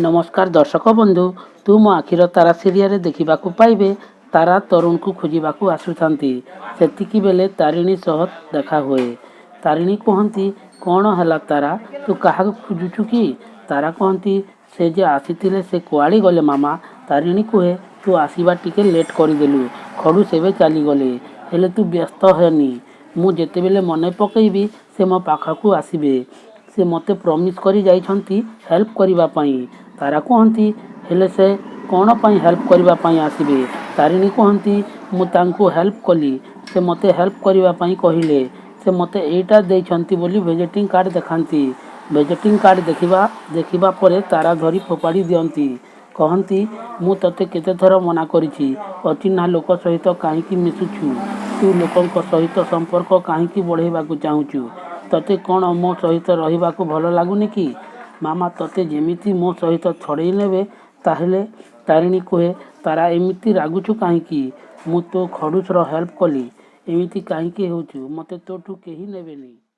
ନମସ୍କାର ଦର୍ଶକ ବନ୍ଧୁ, ତୁ ମୋ ଆଖିର ତାରା ସିରିଏଲରେ ଦେଖିବାକୁ ପାଇବେ, ତାରା ତରୁଣକୁ ଖୋଜିବାକୁ ଆସୁଥାନ୍ତି। ସେତିକି ବେଳେ ତାରିଣୀ ସହ ଦେଖା ହୁଏ। ତାରିଣୀ କୁହନ୍ତି, "କ'ଣ ହେଲା ତାରା, ତୁ କାହାକୁ ଖୋଜୁଛୁ କି?" ତାରା କୁହନ୍ତି, "ସେ ଯେ ଆସିଥିଲେ, ସେ କୁଆଡ଼େ ଗଲେ ମାମା?" ତାରିଣୀ କୁହେ, "ତୁ ଆସିବା ଟିକେ ଲେଟ୍ କରିଦେଲୁ। ଖଡ଼ୁସ ଏବେ ଚାଲିଗଲେ। ହେଲେ ତୁ ବ୍ୟସ୍ତ ହେନି। ମୁଁ ଯେତେବେଳେ ମନେ ପକେଇବି, ସେ ମୋ ପାଖକୁ ଆସିବେ। ସେ ମୋତେ ପ୍ରମିସ୍ କରି ଯାଇଛନ୍ତି ହେଲ୍ପ କରିବା ପାଇଁ।" ତାରା କୁହନ୍ତି, "ହେଲେ ସେ କ'ଣ ପାଇଁ ହେଲ୍ପ କରିବା ପାଇଁ ଆସିବେ?" ତାରିଣୀ କୁହନ୍ତି, "ମୁଁ ତାଙ୍କୁ ହେଲ୍ପ କଲି। ସେ ମୋତେ ହେଲ୍ପ କରିବା ପାଇଁ କହିଲେ। ସେ ମୋତେ ଏଇଟା ଦେଇଛନ୍ତି" ବୋଲି ଭିଜିଟିଂ କାର୍ଡ଼ ଦେଖାନ୍ତି। ଭିଜିଟିଂ କାର୍ଡ଼ ଦେଖିବା ପରେ ତାରା ଧରି ଫୋପାଡ଼ି ଦିଅନ୍ତି। କହନ୍ତି, "ମୁଁ ତୋତେ କେତେଥର ମନା କରିଛି, ଅଚିହ୍ନା ଲୋକ ସହିତ କାହିଁକି ମିଶୁଛୁ? ତୁ ଲୋକଙ୍କ ସହିତ ସମ୍ପର୍କ କାହିଁକି ବଢ଼େଇବାକୁ ଚାହୁଁଛୁ? ତୋତେ କ'ଣ ମୋ ସହିତ ରହିବାକୁ ଭଲ ଲାଗୁନି କି? ମାମା ତୋତେ ଯେମିତି ମୋ ସହିତ ଛଡ଼େଇ ନେବେ ତାହେଲେ?" ତାରିଣୀ କୁହେ, "ତାରା, ଏମିତି ରାଗୁଛୁ କାହିଁକି? ମୁଁ ତୋ ଖଡ଼ୁସର ହେଲ୍ପ କଲି। ଏମିତି କାହିଁକି ହେଉଛୁ? ମୋତେ ତୋଠୁ କେହି ନେବେନି।